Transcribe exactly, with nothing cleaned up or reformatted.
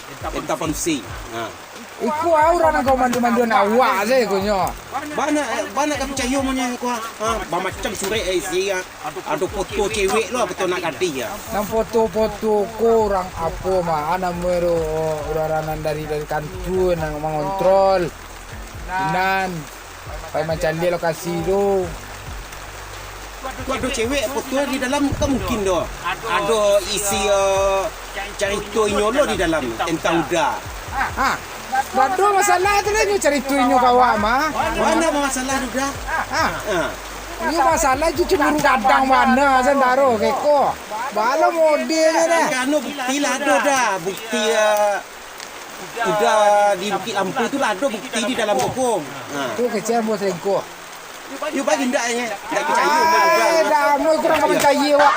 Entah padusi. Ha. Iko urang nan ka mandu-manduan awak se ikonyo. Bana, bana ka picayo monyo ko. Ha, bamacam surek isi, ha. Ado foto cewek lo, foto anak gadih, ha. Nan foto-foto ko urang apo mah? Namo tu urang-urang nan dari, dari kantua nan mangontrol. Nan pai mancaliak lokasi tu. Tu ado cewek foto di dalam, kan mungkin doh. Ado isi, eh, carito inyo lo di dalam tentang Uda. Ha. Dak ado masalah tu lah inyo carito inyo ka awak mah. Bana masalah Uda. Ha. Ha. Inyo masalah tu cemburu gadang bana santaro keko. Balo modelnyo dah. Anu bukti lah ado dah. Bukti, eh, Uda di Bukik Lampu tu lah ado bukti di dalam toko. Ha. Tu kecek ambo selingkuh. Yo bagi ndak, eh, ndak picayo. Ai, dah, ambo kurang ka picayo, Wak.